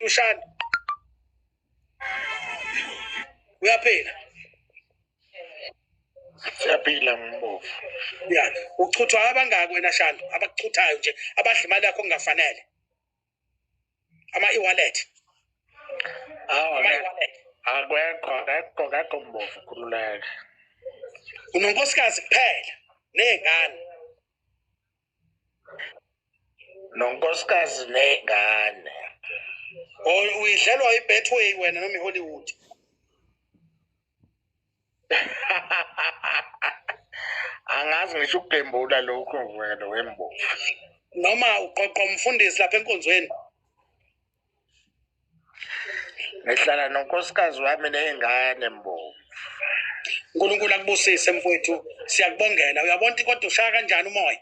Ushana. Uyaphila? Siyaphila mbovu. Ya, uchuthwa abangaki wena Shando abakuchuthayo nje abadla imali yakho kungafanele. Ama e-wallet. Awu Ama e-wallet. Akwekho akekho akekho mbovu khululeka. Unonkosikazi kuphela nezingane. Nonkosikazi ney'ngane. Or uyidlelwa iBetway wena noma iHollywood. Angazi ngisho ukugembula lokhu wena wembovu. Noma uqoqa umfundisi lapha enkonzweni. Ngihlala nonkosikazi wami ney'ngane mbovu. uNkulunkulu akubusise mfowethu, siyakubongela. Uyabona ukuthi kodwa ushaya kanjani umoya?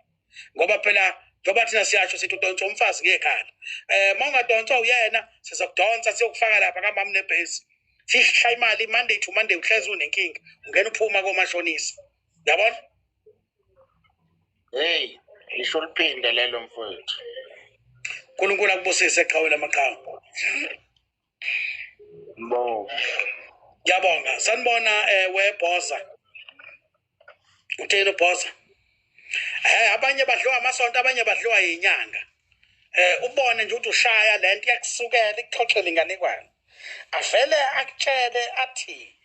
Ngoba phela njengoba thina siyasho sithi udonsa umfazi ngekhala. Uma ungadonswa uyena sizokudonsa siyokufaka lapha kamama nebhesi. Sishaya imali Monday to Monday uhlezi unenkinga. Ungena uphuma komashonisa. Uyabona? Hey, isho liphinde lelo mfowethu. uNkulunkulu akubusise eqhawe lamaqhawe. Mbovu. Ngiyabonga. Sanibona webhoza. Uthini ubhoza? Abanye badliwa amasonto, abanye badliwa yinyanga. Ubone nje ukuthi ushaya lento iyakusukela ikuxoxele inganekwane. Avele akutshele athi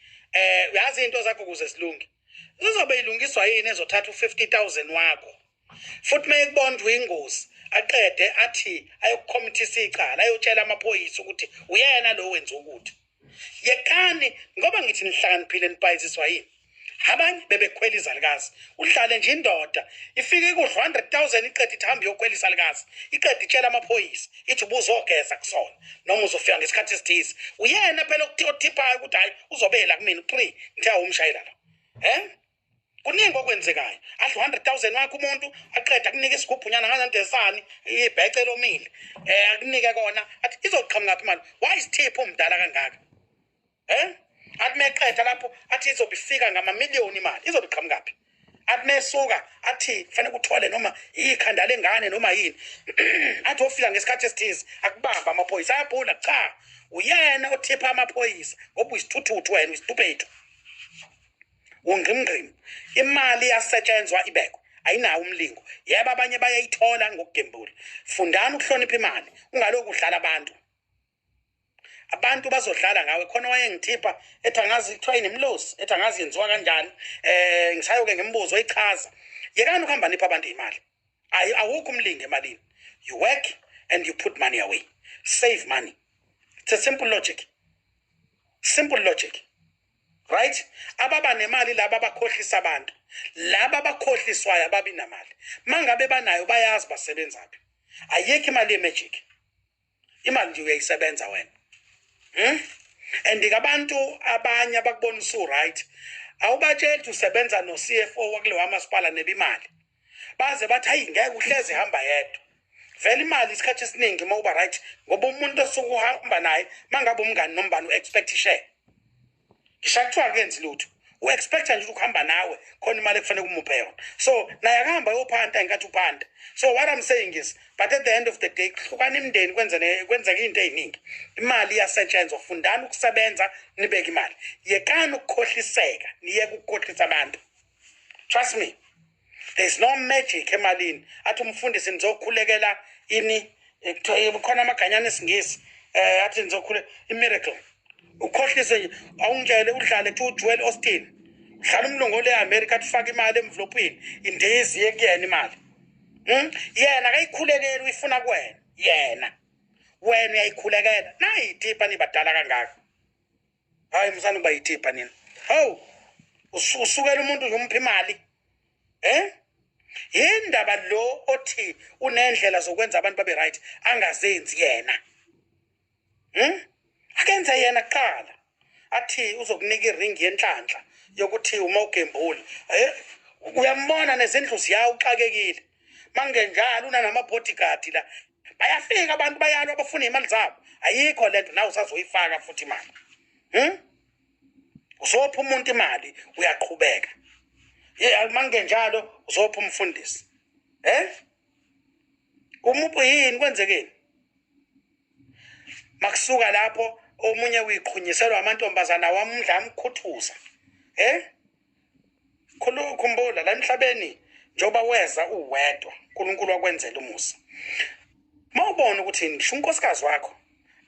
uyazi into zakho ukuze silunge. Zizobe ilungiswa yini ezothatha u50,000 wakho? Futhi mayekubona ukuthi uyingozi aqede athi ayokukhomithisa icala ayotshela amaphoyisa ukuthi uyena lo wenza ukuthi. Yekani ngoba ngithi nihlakaniphile nibhayiziswa yini? Abanye bebekhwela izalukazi. Uhlale nje indoda ifike ikudla 100,000 iqede ithi hamba iyokhwela izalukazi. Iqede itshela amaphoyisa ithi ubuzogeza kusona noma uzofika ngesikhathi esithize. Uyena phela othiphayo ukuthi hayi uzobela kumina 3 ngithe awumshayela la. Kuningi okwenzekayo. Adla 100,000 wakhe umuntu aqeda akunika isigubhunyana ngazandesani ibhece lomile. Akunike kona athi izoqhamuka phi imali? Why isithipho umdala kangaka? Athi meqeda lapho athi izobe ifika ngamamiliyoni imali. Izobe iqhamuka phi? Athi mesuka athi kufanele uthole noma ikhanda lengane noma yini. Athi ofika ngesikhathi esithize akubamba amaphoyisa ayabhula. Cha, uyena othipha amaphoyisa ngoba uyisithuthuthu wena, uyisitupethu. Ungqimngqim. Imali iyasetshenzwa ibekwe, ayinawo umlingo. Yebo, abanye bayayithola ngokugembula. Fundani ukuhlonipha imali, ungalokhu udlala abantu. Abantu bazodlala ngawe. Khona wayengithipha ethi angazi kuthiwa yini imlosi, ethi angazi yenziwa kanjani. Ngisayoke ngimbuzo oyichaza. Yekani ukuhamba nipha abantu imali. Awukho umlingo emalini. You work and you put money away. Save money. It's a simple logic. Simple logic. Right? Ababa nemali laba abakhohlisa abantu. Laba abakhohliswayo ababi namali. Mangabe banayo bayazi basebenzaphi. Ayikho imali ye-magic. Imali nje uyayisebenza wena. And abantu abanye abakubona usu right, awubatsheli ukuthi usebenza no CFO wakulewa masipala nebimali. Baze bathi hayi ngeke uhleze hamba yedwa. Vele imali isikhathi esiningi uma uba right ngoba umuntu osuke uhamba naye mangabe umngani nombani u-expect share. Ngisho kuthiwa akuyenzi lutho. U-expecta nje ukuhamba nawe khona imali ekufanele kumuphe yona. So naye akahamba ayophanta ngenkathi uphanta. So what I'm saying is, but at the end of the day kuhlukana imindeni kwenzeka into eziningi. Imali iyasetshenzwa, fundani ukusebenza nibeke imali. Yekani ukukhohliseka, niyeke ukukhohlisa abantu. Trust me. There's no magic emalini. Athi umfundisi nizokhulekela ini, kuthiwa khona amaganyana esiNgisi. Athi nizokhule i-miracle. Ukhohlise nje, awungitshele udlale kuthiwa uJoel Osteen. Udlala umlungu ole America athi ufaka imali emvlopini, indizi yekuyena imali. Yena akayikhulekeli uyifuna kuwena. Yena. Wena uyayikhulekela. Nayi ithipha nibadala kangaka. Hayi msana uba yithipha nina. Hawu, usukela umuntu nje umpha imali. Yindaba lo othi unendlela zokwenza abantu babe right angazenzi yena. Akenze yena kuqala. Athi uzokunika iring yenhlanhla yokuthi uma ugembula. Uyambona nezindlu ziyawo uxakekile. Mangenjalo unanama bodyguard la. Bayafika abantu bayalwa bafuna imali zabo. Ayikho lento nawe usazoyifaka futhi imali. Uzopha umuntu imali uyaqhubeka. Mangenjalo uzopha umfundisi. Umuphi yini kwenzekeni? Makusuka lapho omunye uyiqhunyiselwa amantombazana wamdla amkhuthuza. Khumbula la emhlabeni njengoba weza uwedwa, uNkulunkulu wakwenzela umusa. Mawubona ukuthi ngisho unkosikazi wakho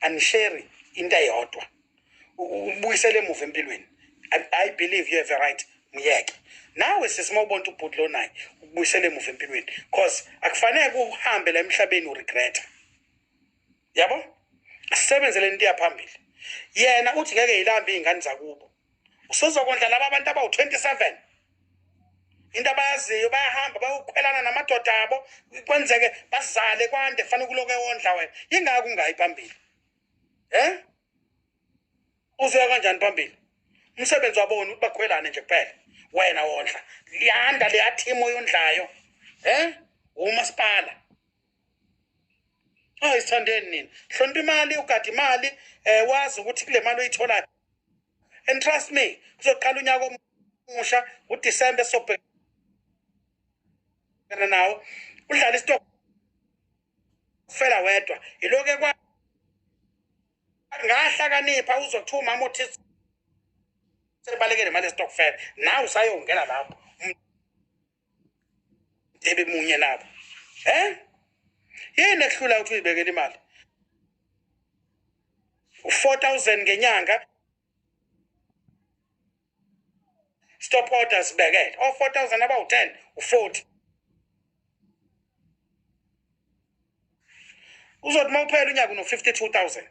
anisheri into eyodwa, ubuyisele emuva empilweni. I believe you have a right, myeke. Nawe sisi mawubona ubhuti lo naye ukubuyisele emuva empilweni, cause akufanele uhambe la emhlabeni uregreta. Yabo? Asebenzele into yaphambili. Yena uthi ngeke yilambe izingane zakubo. Usuzokondla laba abantu abawu-27. Into abayaziyo bayahamba bayokhwelana namadoda abo, kwenzeke bazale kwande, fanele kuloke wondla wena. Ingako ungayi phambili. Uzoya kanjani phambili? Umsebenzi wabona ukuthi bakhwelane nje kuphela. Wena wondla. Liyanda leya team oyondlayo. Umasipala. Hayi sithandeni nini. Hlonipha imali, ugade imali, wazi ukuthi kule mali oyitholayo. And trust me, kuzoqala unyaka omusha uDecember sobhekana nawo. Udlala isitokfela wedwa. Iloke kwa ngahlakanipha uzothi umama uthi sebalekele imali yesitokfela. Nawe usayongena lapho. Ebe munye nabo. Yini ekuhlula ukuthi uyibekele imali? U-4,000 ngenyanga. Stop order sibekele. O 4,000 abawu-10, u-40. Uzothi mawuphela unyaka uno-52,000.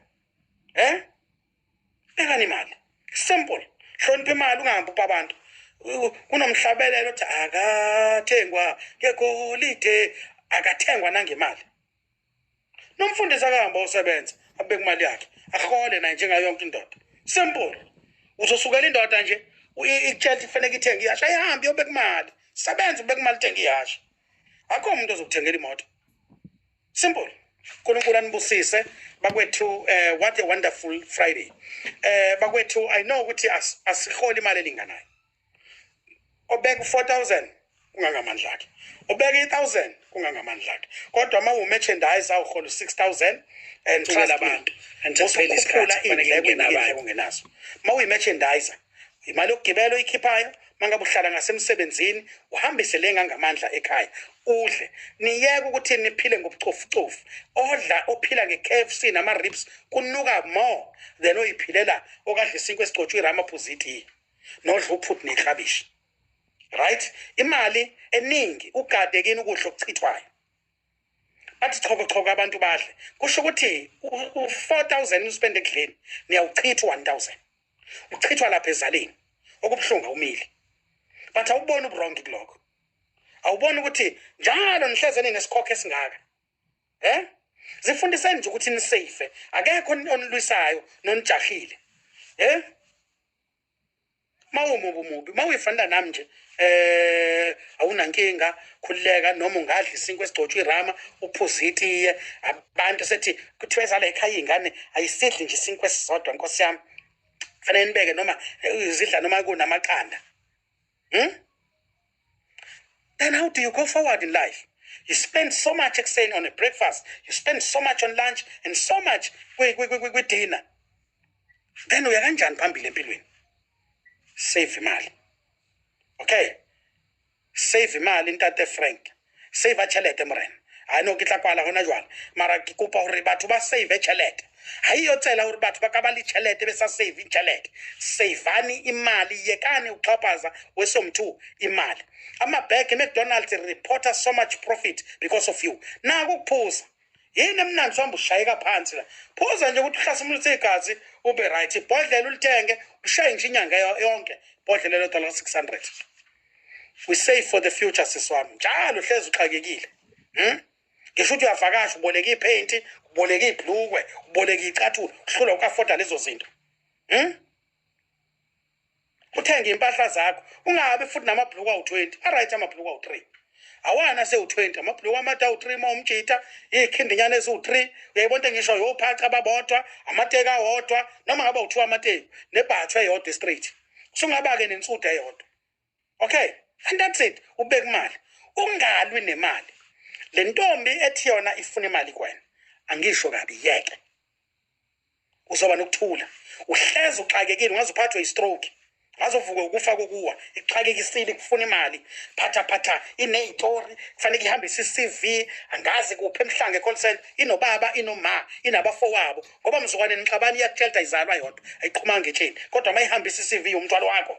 Bekani imali. Simple. Hlonipha imali, ungahambi upha abantu. Kunomhlabelelo othi akathengwa ngegolide, akathengwa nangemali. Nomfundisi akahamba osebenza, abeke imali yakhe, ahole naye njengayo yonke indoda. Simple. Uzosukela indoda nje, ikutshela ukuthi kufanele ithenge ihasha, ayihambe iyobeka imali. Sebenza ubeka imali, uthenge ihasha. Akho umuntu ozokuthengela imoto. Simple. uNkulunkulu anibusise bakwethu. What a wonderful Friday. Bakwethu, I know ukuthi asiholi imali elinganayo. Obeka u-4,000 kungangamandla akhe, obeka i-1,000 kungangamandla akhe, kodwa uma uwu-merchandise awuhola u-6,000 and trust me, abantu and sekuphela usukhuphula isikhathi, kufanele iy'ndleko kungene iy'ndleko abanye. Ongenazo. Uma uyi-merchandiser, imali yokugibela oyikhiphayo, uma ngabe uhlala ngasemsebenzini, uhambise le ngangamandla ekhaya udle. Niyeke ukuthi niphile ngobucofucofu. Odla ophila nge-KFC nama-ribs kunuka more than oyiphilela okadla isinkwa esigcotshwe irama phuza itiye nodla uphuthu neklabishi. Right? Imali eningi ugade kini ukudla okuchithwayo. Bathi choko choko abantu badle. Kusho ukuthi u-4,000 uspend ekudleni, niyawuchitha u-1,000. Uchithwa lapha ezaleni. Okubuhlungu awumile. But awuboni ubuwrong kulokho. Awuboni ukuthi njalo nihleze ninesikhokho esingaka. Zifundiseni nje ukuthi nisafe. Akekho onilwisayo nonijahile. Mawumubi umubi, mawuyifanda nami nje, awunankinga, khululeka noma ungadla isinkwa esigcotshwe irama, uphuze itiye. Abantu sethi kuthiwa ezala ekhaya iy'ngane ayisidli nje isinkwa esisodwa, nkosi yami. Kufanele nibeke noma zidla noma kunamaqanda. Then how do you go forward in life? You spend so much ekuseni on a breakfast, you spend so much on lunch and so much kwi-dinner. Then uya kanjani phambili empilweni? Save imali. Okay? Save imali, Ntate Frank. Save tjhelete morena. Ha no ke tla kwala hona jwale. Mara ke kopa hore batho ba save tjhelete. Ha iyo tsela hore batho ba ka ba le tjhelete be sa save tjhelete. Saveani imali, yekani ukuxhaphaza wesomthu imali. Amabhegi McDonald's report so much profit because of you. Naku ukuphuza. Yini emnandi uhamba ushayeka phansi la. Phuza nje ukuthi uhlasimulise igazi ube right. Ibhodlela ulithenge ushaye nje inyanga yonke. Ibhodlela lelo dollar 600. We save for the future siswami. Njalo uhlezi uxakekile. Ngisho ukuthi uyavakasha uboleka iphenti, uboleka ibhlukwe, uboleka icathulo, uhlulwa uku-afforda lezo zinto. Uthenge impahla zakho, ungabi futhi namabhluku awu-20. Alright amabhluku awu-3. Awana sewu-20, amabhluku amade awu-3 uma umjita, iy'khindinyana eziwu-3, uyayibona into engisho, yophaca ababodwa, amateki awodwa, noma ngabe awu-2 amateki, nebhathwe eyodwa straight. Usungaba-ke nensudu eyodwa. Okay, and that's it. Ubeka imali. Ungalwi nemali. Le ntombi ethi yona ifuna imali kuwena, angisho kabi, yeke. Uzoba nokuthula. Uhlezi uxakekile, ungaze uphathwe yi-stroke, ngazovuka ukufa kokuwa. Ixakekisile, kufuna imali, phatha phatha, iney'tori, kufanele ihambise i-CV, angazi kuphi emhlanga e-call center, inobaba, inoma, inabafowabo. Ngoba mzukwane nixabana, iyakutshela ukuthi ayizalwa yodwa, ayiqhumanga etsheni, kodwa uma ihambisa i-CV umthwalo wakho,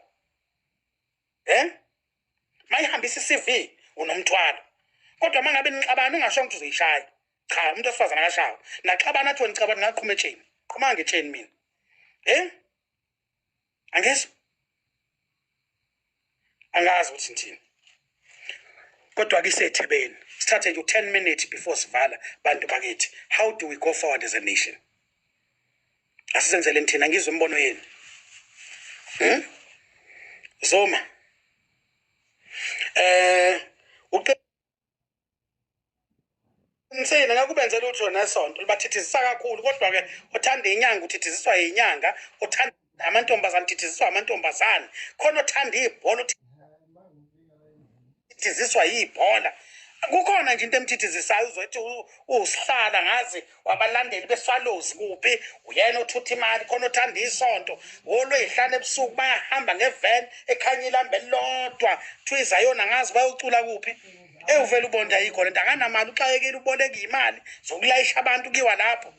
uma ihambisa i-CV unomthwalo. Kodwa uma ngabe nixabana, ungasho ukuthi uzoyishaya. Cha, umuntu wesifazane akashawa. Naxabana athi wena nicabana, ngaqhuma etsheni, qhumanga etsheni mina. Angizwa, angazi ukuthi ngithini, kodwa ke isethebeni sithathe nje u-10 minutes before sivala. Bantu bakithi, how do we go forward as a nation? Asizenzeleni thina, ngizwe imibono yenu. Zuma, uqinisile, ngeke ubenze lutho nesonto libathithizisa kakhulu. Kodwa-ke othanda inyanga uthithiziswa yinyanga, othanda amantombazane uthithiziswa amantombazane, khona othanda ibhola uthithiziswa yibhola. Kukhona nje into emthithizisayo, uzothi usihlala ngazi wabalandeli beSwallows kuphi, uyena othutha imali. Khona othanda isonto, wolweyihlanu ebusuku bayahamba ngevan ekhanya ilambe elilodwa, kuthiwa izayona, ngazi bayocula kuphi. Ewuvele ubonde, ayikho lento, akanamali, uxakekile, uboleka imali zokulayisha abantu kuyiwa lapho.